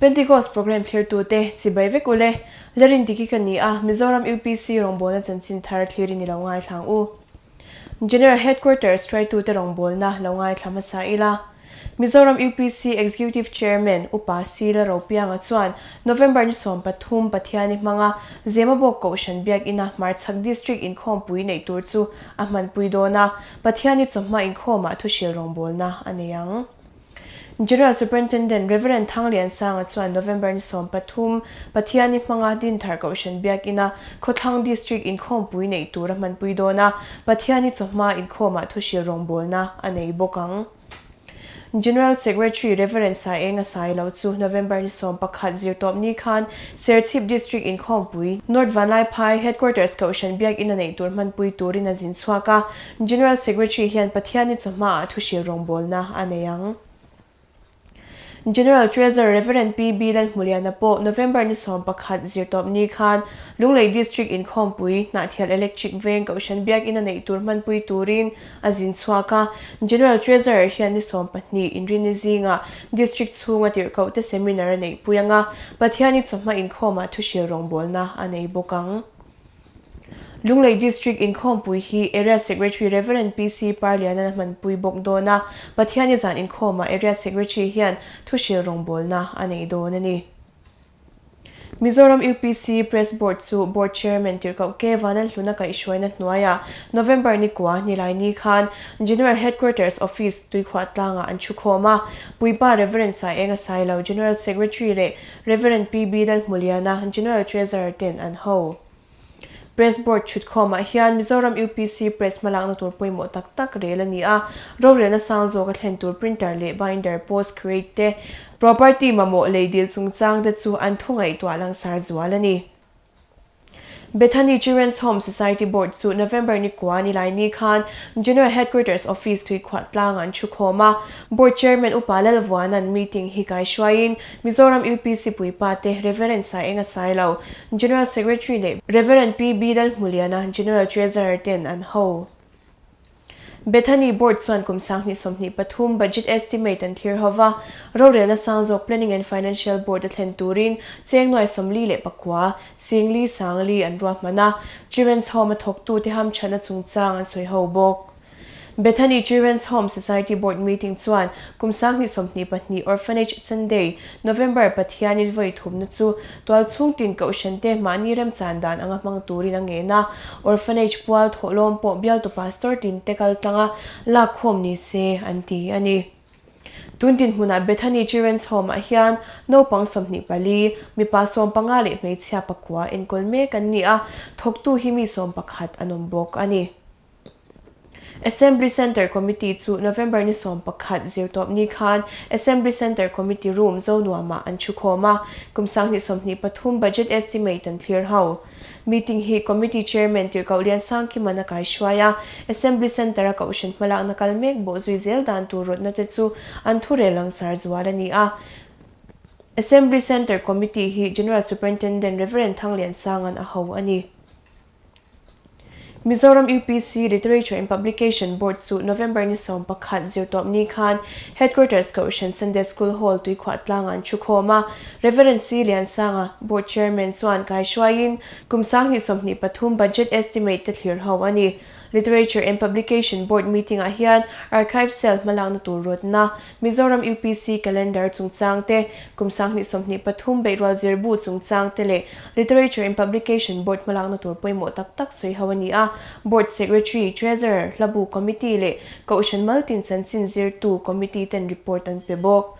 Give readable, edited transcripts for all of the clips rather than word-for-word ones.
Pentecost Programme thlirtute chibai vek ule. Lerin Diki ka ni a, Mizoram UPC rawngbawlna chanchin thar thlirin i lo ngaithlang u. General Headquarters hruaitute rawngbawlna lo ngaithla hmasa ila. Mizoram UPC Executive Chairman Upa Sila Ropianga chuan November ni 13 Pathiani hmanga Zemabawk Kohhran Biakina Hmarchhak District inkhawmpui neih tur chu a hmanpui dawn a, Pathiani chawhma inkhawmah thuhril rawngbawlna a nei ang. General Superintendent Rev. Thangliansanga chuan November ni 13, Pathiani hmanga Dinthar Kohhran Biakina Khawthlang District inkhawmpui neih tur a hmanpui dawn a, Pathiani chawhma inkhawmah thuhril rawngbawlna a nei bawk ang. General Secretary Rev. Saenga Sailo chu November ni 11 zirtawpni khan Serchhip District inkhawmpui North Vanlaiphai Headquarters Kohhran Biakina neih tur hmanpui turin a zin chhuak a, General Secretary hian Pathiani chawhmaah thuhril rawngbawlna a nei ang. General Treasurer Rev. PB Lalhmuliana pawh November ni 11 zirtawpni khan Lunglei District inkhawmpui Hnahthial Electric Veng Kohhran Biakina neih tur hmanpui turin a zin chhuak a. General Treasurer hian ni 12 inrinni zingah District chhunga tirhkohte seminar a neihpui ang a, Pathiani chawhma inkhawmah thuhril rawngbawlna a nei bawk ang. Lunglei District inkhawmpui hi Area Secretary Rev. PC Parlianan a hmanpui bawk dawn a, Pathiani zan inkhawmah Area Secretary hian thuhril rawngbawlna a nei dawn a ni. Mizoram UPC Press Board chu Board Chairman Tirhkoh K Vanlalhluna kaihhruaina hnuaiah November ni kua Nilaini khan General Headquarters Office Tuikhuah tlangah an thukhawm a, Puipa Rev. Saenga Sailo, General Secretary leh Rev. PB Lalhmuliana, General Treasurer ten an ho. Press Board chhutkhawmah hian Mizoram UPC Press hmalakna tur pawimawh tak tak rel a ni a, rorelna sang zawk a thlen tur printer leh binder, post crate te, property mamawh lei dil chungchang te chu an thu ngaihtuah langsar zual a ni. Bethany Children's Home Society Board chu November ni kua ni lai ni khan General Headquarters Office Tuikhuah tlang an thu khawm a. Board Chairman Upa Lalvuana'n meeting hi kaihruaiin Mizoram UPC puipa te Rev. Saenga Sailo, General Secretary leh Rev. PB Lalhmuliana, General Treasurer ten an ho. Bethany Board chuan kum 2023 Budget Estimate an thlir ho va, rorelna sang zawk Planning and Financial Board a thlen turin cheng nuai 49, singli sangli an ruahman a, Children's Home a thawktute hamthatna chungchang an sawi ho bawk. Bethany Children's Home Society Board meeting chuan kum 2022 Orphanage Sunday, November Pathianin vawi thumna chu tual chhungtin kohhrante mahni remchan dan anga hmang turin a ngen a, Orphanage pual thawhlawm pawh bialtu pastor tinte kal tlanga lakkhawm ni se an ti a ni. Tun dinhmunah Bethany Children's Home-ah hian naupang 24, mipa 15 leh hmeichhia pakua enkawl mek an ni a, thawktu hi mi 11 an awm bawk a ni. Assembly Centre Committee chu November ni 11 zirtawpni khan Assembly Centre Committee Room Zonuamah an thukhawm a, kum 2023 Budget Estimate an thlir ho. Meeting hi Committee Chairman Tirhkoh Liansangkiman a kaihruai a, Assembly Centre-a kohhran hmalakna kal mek bawh zui zel dan tur rawtna te chu an thurel langsar zual a ni a. Assembly Centre Committee hi General Superintendent Rev. Thangliansanga'n a ho a ni. Mizoram UPC Literature and Publication Board chu November ni 11 zirtawpni khan Headquarters Kohhran Sunday School Hall Tuikhuah tlangah an thukhawm a, Rev. C. Liansanga, Board Chairman chuan kaihruaiin kum 2023 Budget Estimate te thlir ho a ni. Literature and Publication Board meeting-ah hian Archive Cell hmalakna tur rawtna, Mizoram UPC Calendar chungchang te, kum 2023 beihrual zirbu chungchang te leh Literature and Publication Board hmalakna tur pawimawh tak tak sawi ho a ni a. Board Secretary, Treasurer, Hlabu Committee leh Kohhran Maltin chanchin zirtu Committee ten report an pe bawk.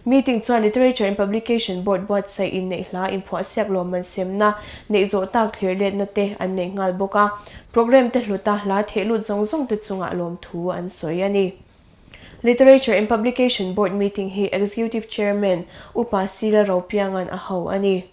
Meeting chuan Literature and Publication Board buatsaih inneih hla inphuahsiak lawmman semna neih zawh tak thlir letna te an nei nghal bawk a. Programme te hluta hla thehlut zawng zawng te chungah lawmthu an sawi a ni. Literature and Publication Board meeting hi Executive Chairman Upa Sila Ropianga'n a ho a ni.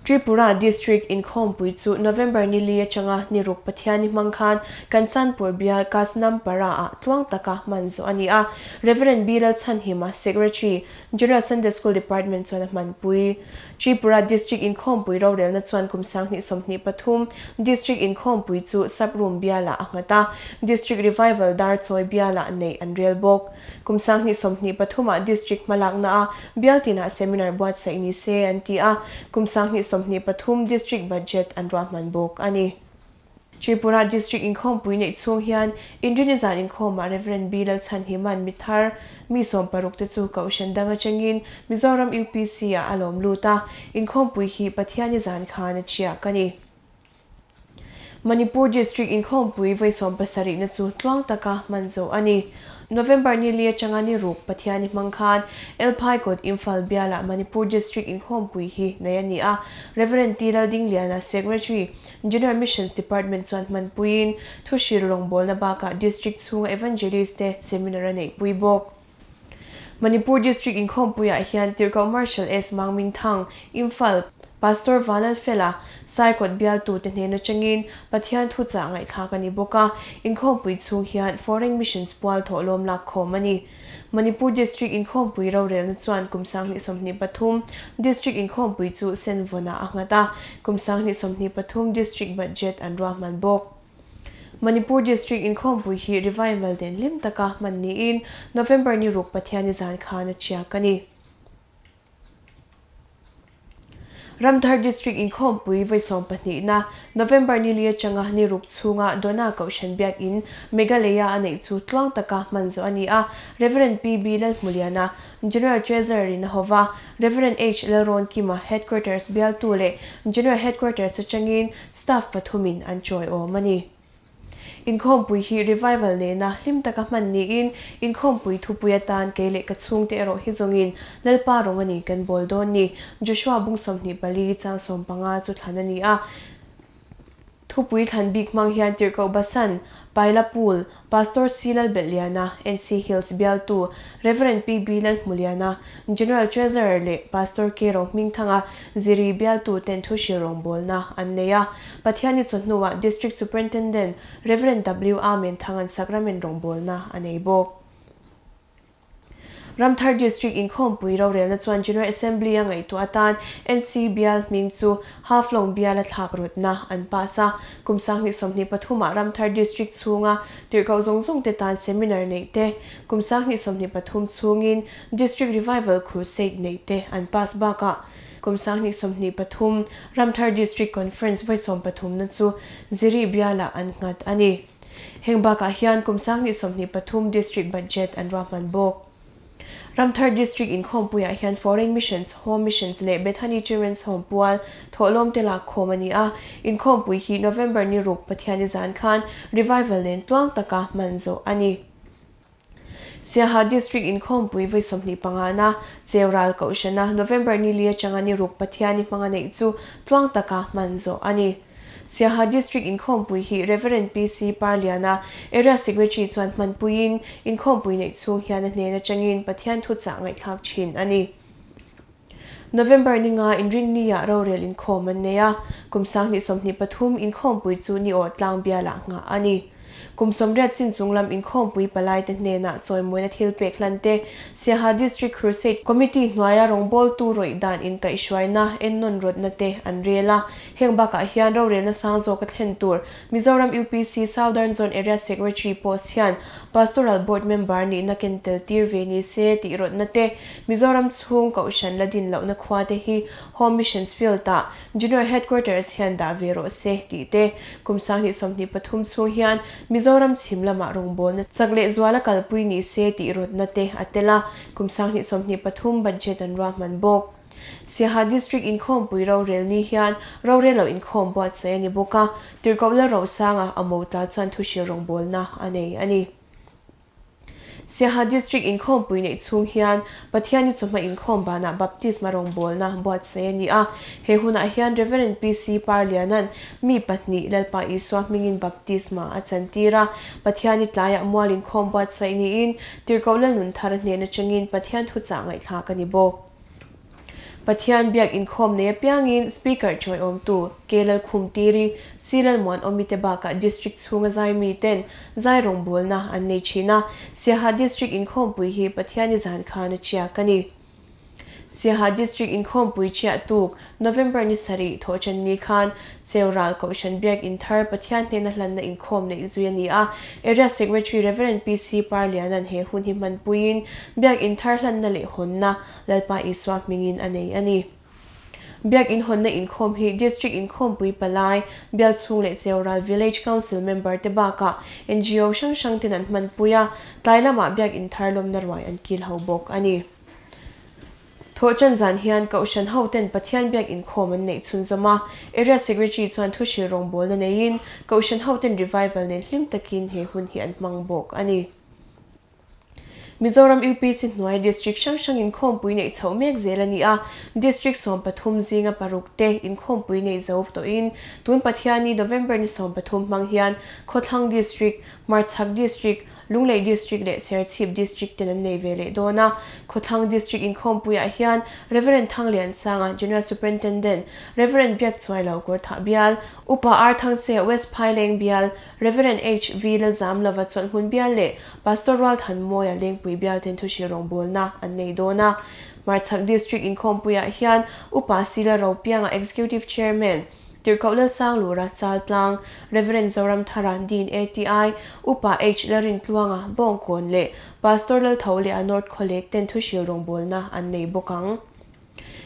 Tripura District inkhawmpui chu November ni li atanga ni ruk Pathiani hmang khan Kanchanpur bial Kasnampara-ah tluang taka hman zawh a ni a. Rev. B. Lalchhanhima, Secretary, General Sunday School Department chuan a hmanpui. Tripura District inkhawmpui rorelna chuan kum 2023 District inkhawmpui chu Sub-Room bialah a nghat a, District Revival Darchawi bialah neih an rel bawk. Kum 2023 ah District hmalakna a bial tinah seminar buatsaih ni se an ti a, kum 2023 District Budget an ruahman bawk a ni. Tripura District inkhawmpui neih chhung hian Inrini zan inkhawmah Rev. B. Lalchhanhima'n mi thar mi 16 te chu Kohhran dang atangin Mizoram UPC ah a lawm lut a, inkhawmpui hi Pathiani zan khan a thiak a ni. Manipur District inkhawmpui vawi 70 na chu tluang taka hman zawh a ni. November ni li atanga ni ruk Pathiani hmang khan Elphai kawt Imphal bialah Manipur District inkhawmpui hi nei a ni a, Rev. T. Laldingliana, Secretary, General Missions Department chuan hmanpuiin thuhril rawngbawlna bakah District chhunga Evangelist te seminar a neihpui bawk. Manipur District inkhawmpuiah hian Tirhkoh Marshal S. Mangmingthang, Imphal, Pastor Vanlalfela, Saikawt bialtute hnen atangin Pathian thuchah ngaihthlak a ni bawk a, inkhawmpui chhung hian Foreign Missions pual thawhlawm lakkhawm a ni. Manipur District inkhawmpui rorelna chuan kum 2023 District inkhawmpui chu Senvawnah a nghat a, kum 2023 District Budget an ruahman bawk. Manipur District inkhawmpui hi revival den hlim taka hman niin November ni ruk Pathiani zan khan a chiak a ni. Ramthar District inkhawmpui vawi 12na November ni li atanga ni ruk chhunga Dona Kohhran Biakin Meghalaya a neih chu tluang taka hman zawh a ni a, Rev. PB Lalhmuliana, General Treasurer in a hova, Rev. H Lalrawnkima, Headquarters bialtu leh General Headquarters atangin Staff pathumin an chawi awm a ni. Inkhawmpui hi revival nena hlim taka hman niin inkhawmpui thupui atan kei leh ka chhungte erawh hi zawngin Lalpa rawng a ni kan bawl dawn ni. Joshua bung 24 chang 15 chu thlan a ni a. Thupui thlan bik hmang hian Tirhkoh Basan, Pailapul, Pastor C. Lalbelhliana, NC Hills bialtu, Rev. PB Lalhmuliana, General Treasurer leh Pastor K. Rohmingthanga Ziri bialtu ten thuhrilh rawngbawlna an nei a. Pathianni chawhnuah District Superintendent Rev. W. Amen Thangan Sacrament rawngbawlna a nei bawk. Ramthar District inkhawmpui rorelna chuan General Assembly a ngaihtuah atan NC bial hming chu Haflong biala thlak rawtna an pass a. Kum 2023 ah Ramthar District chhunga tirhkoh zawng zawng te tan seminar neih te, kum 2023 chhungin District Revival Crusade neih te an pass bakah kum 2023 Ramthar District Conference vawi 13 na chu Ziri bialah an nghat a ni. Heng bakah hian kum 2023 District Budget an ruahman bawk. Ramthar District inkhawmpuiah hian Foreign Missions, Home Missions leh Bethany Children's Home pual thawhlawm te lakkhawm a ni a. Inkhawmpui hi November ni ruk Pathiani zan khan revival nen tluang taka hman zawh a ni. Siaha District inkhawmpui vawi 25 na Cheural Kohhrana November ni li atanga ni ruk Pathiani hmanga neih chu tluang taka hman zawh a ni. Siaha District inkhawmpui hi Rev. PC Parliana, Area Secretary chuan hmanpuiin inkhawmpui neih chhung hian a hnen atangin Pathian thuchah ngaihthlak thin a ni. November ni nga Inrinni-ah rorel inkhawm an nei a, kum 2023 inkhawmpui chu ni aw tlang bialah nghah a ni. Kum 80 chin chung lam inkhawmpui palaite hnenah chawimawina thil pek hlan te, Siaha District Crusade Committee hnuaia rawngbawltu rawih dan inkaihhruaina ennawn rawtna te an rel a. Heng bakah hian rorelna sang zawka thlen tur Mizoram UPC Southern Zone Area Secretary post hian Pastoral Board member nihna ken tel tir ve ni se tih rawtna te, Mizoram chhung Kohhran la din lohna khua te hi Home Missions Field-ah General Headquarters hian dah ve rawh se tih te, kum 2023 chhung hian Mizoram chhim lamah rawngbawlna chak leh zuala kalpui ni se tih rawtna te a tel a, kum 2023 budget an ruahman bawk. Siaha District inkhawmpui rorel ni hian rorel lo inkhawm buatsaih a ni bawk a, Tirhkoh Lalrosanga a motla chuan thuhrilh rawngbawlna a nei a ni. Siaha District inkhawmpui neih chhung hian Pathiani chawhma inkhawm banah Baptisma rawngbawlna buatsaih a ni a. He hunah hian Rev. PC Parliana'n mi pahnih Lalpa Isua hmingin Baptisma a chantir a. Pathiani tlaiah mual inkhawm buatsaih niin Tirhkoh Lalnunthara hnen atangin Pathian thuchah ngaihthlak a ni bawk. Pathian biak inkhawm nei apiangin Speaker chawiawmtu K Lalkhumtiri, C Lalmuanawmi te bakah District chhunga zai miten zai rawngbawlna an nei thin a, Siaha District inkhawmpui hi Pathiani zan khan a chiak a ni. Siaha District inkhawmpui chiah tuk November ni sarih thawhṭan ni khan Cheural Kohhran Biak In thar Pathian hnena hlanna inkhawm neih zui a ni a, Area Secretary Rev. PC Parlianan he hun hi hmanpuiin Biak In thar hlanna leh hawnna Lalpa Isua hmingin a nei a ni. Biak inhawnna inkhawm hi District Inkhawmpui Palai, Bialchhung leh Cheural Village Council member te bakah ngo hrang hrang ten an hmanpui a, tlai lamah Biak inthar lawmna ruai an kil ho bawk a ni. Thawhṭan zan hian Kohhran ho ten Pathian Biak inkhawm an neih chhunzawm a, Area Secretary chuan thuhril rawngbawlna neiin Kohhran ho ten revival nen hlim takin he hun hi an hmang bawk a ni. Mizoram UPC hnuai District hrang hrang inkhawmpui neih chhoh mek zel a ni a, District 13 zinga paruk te inkhawmpui nei zo tawhin tun Pathianni November ni 13 hmang hian Khawthlang District, Hmarchhak District, Lunglei District leh Serchhip District ten an nei ve leh dawn a. Khawthlang District inkhawmpuiah hian Rev. Thangliansanga, General Superintendent, Rev. Biakchuailo Kawrthah Bial, Upa R Thangse, West Phaileng Bial, Rev. HV Lalzamlova Chawlhhmun Bial leh Pastor Rualthanmawia Lengpui Bial ten thuhrilh rawngbawlna an nei dawn a. Hmarchhak District inkhawmpuiah hian Upa Sila Ropianga Executive Chairman, Tirhkoh Lalsanglura Chaltlang, Rev. Zoramthara Dean ATI, Upa H Lalrintluanga Bawngkawn leh Pastor Laltholea North Khawlek ten thuhrilh rawngbawlna an nei bawk ang.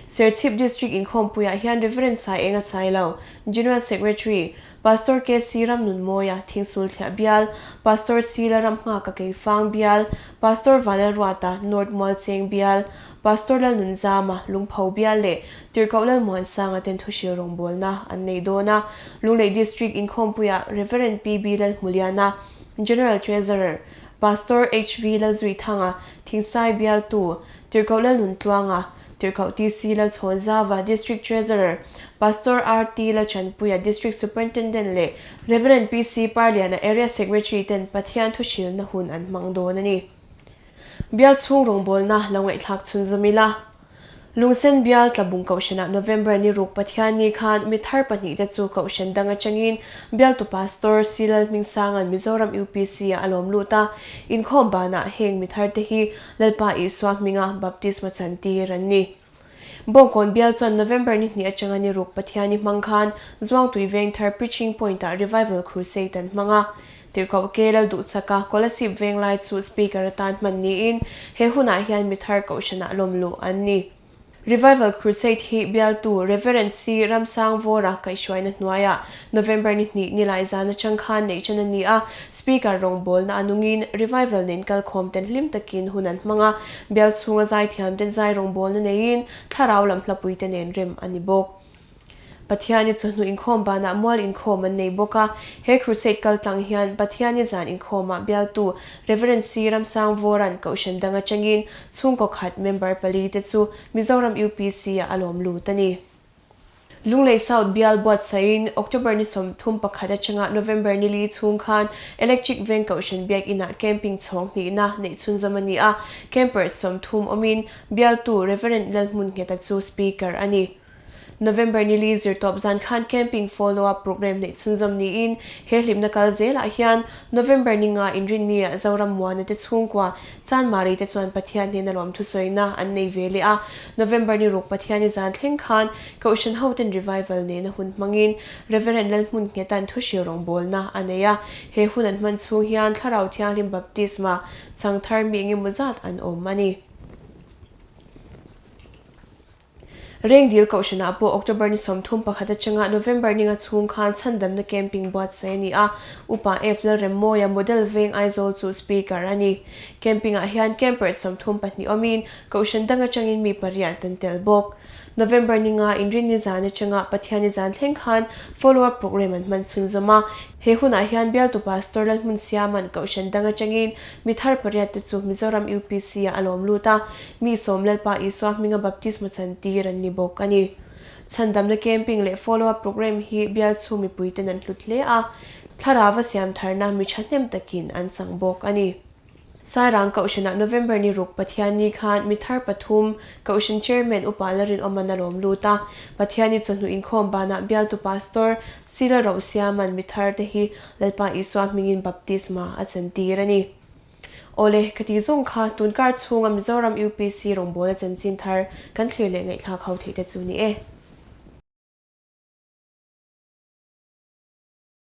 Serchhip District inkhawmpuiah hian Rev. Saienga Sailo, General Secretary, Pastor KC Ramnunmawia, Thingsulthliah Bial, Pastor Sila Ramnghaka Keifang Bial, Pastor Vanlalruata, North Mualcheng Bial, Pastor Lalnunzama, Lungpho Bial leh Tirhkoh Lalmuansanga ten thuhril rawngbawlna an nei dawn a. Lunglei District inkhawmpuiah Rev. PB Lalhmuliana, General Treasurer, Pastor HV Lalzuithanga, Thingsai Bialtu, Tirhkoh Lalnuntluanga, Tirhkoh TC Lalchhawnzava, District Treasurer, Pastor RT Lalchanpuia, District Superintendent leh Rev. PC Parliana, Area Secretary ten Pathian thuhrilna hun an hmang dawn a ni. Bial chhung rawngbawlna lo ngaihthlak chhunzawm ila. Lungsen bial Tlabung Kohhranah November ni ruk Pathianni khan mi thar pahnihte chu Kohhran dang atangin Bialtu Pastor C Lalhmingsanga'n Mizoram UPC-ah a lawm lut a, inkhawm banah heng mi tharte hi Lalpa Isua hminga baptisma chantir an ni. Bawngkawn bial chuan November ni hnih atanga ni ruk Pathiani hmang khan Zuangtui Vengthar Preaching Point-ah Revival Crusade an hmang a. Tirhkoh K Lalduhsaka Kolasib Venglai chu Speaker atan hman niin he hunah hian mithar kohhranah lawmluh an ni. Revival Crusade hi bialtu Rev. C. Ramsangvawra kaihhruaina hnuaiah November ni hnih nilai zan atang khan neih ṭan a ni a, Speaker rawngbawlna a nungin Revival nen kalkhawm ten hlim takin hun an hmang a, bial chhunga zaithiam ten zai rawngbawlna neiin thlarau lam hlapuite nen rem a ni bawk. Pathiani chawhnu inkhawm banah mual inkhawm an nei bawk a, he crusade kal tlang hian Pathiani zan inkhawmah bialtu Rev. C. Ramsangvawra'n Kohhran dang atangin chhungkaw khat member pali te chu Mizoram UPC-ah a lawm lut a ni. Lunglei South bial buatsaihin October ni 31 atanga November ni li chhung khan Electric Veng Kohhran Biakinah camping chhawng hnihna neih chhunzawm a ni a, campers 30 awmin bialtu Rev. Lalhmunngeta chu Speaker a ni. November ni li zirtawp zan khan camping follow up programme neih chhunzawm niin he hlimna kal zelah hian November ni nga inrinniah Zoram Muana te chhungkua Chanmari te chuan Pathian hnena lawm thusawina an nei ve leh a. November ni ruk Pathiani zan thleng khan Kohhran hoten revival nena hun hmangin Reverend Lalhmunnghetan thuhril rawngbawlna a nei a. He hun an hman chhung hian Thlarau Thianghlim Baptisma chang thar mi engemaw zat an awm a ni. Rengdil Kohhranah pawh October ni 31 atanga November ni nga chhung khan chhandamna camping buatsaih a ni a, Upa F Lalremmawia Model Veng Aizawl chu Speaker a ni. Camping-ah hian campers 34 awmin Kohhran dang atangin mi pariat an tel bawk. November ni nga Inrinni zan atanga Pathianni zan thleng khan follow-up programme an hman chhunzawm a, he hunah hian bialtu Pastor Lalhmunsiama'n Kohhran dang atangin mi thar pariat te chu Mizoram UPC-ah a lawm lut a, Mi sawm Lalpa Isua hminga baptisma chantir an ni bawk a ni. Chhandamna camping leh follow up programme hi bial chhung mipuiten an hlut hle a, thlarava siam tharna mi thahnem takin an chang bawk a ni. Sairang Kohhranah November ni ruk Pathianni khan mi thar pathum Kohhran Chairman Upa Larinawman a lawm lut a. Pathianni chawhnu inkhawm banah bialtu Pastor Sila Rohsiaman mi thar te hi Lalpa Isua hmingin baptisma a chantir a ni. Awle, ka ti zawng kha tun kar chhunga Mizoram UPC rawngbawla chanchin thar kan thlir leh ngaihthlak ho theih te chu ni e.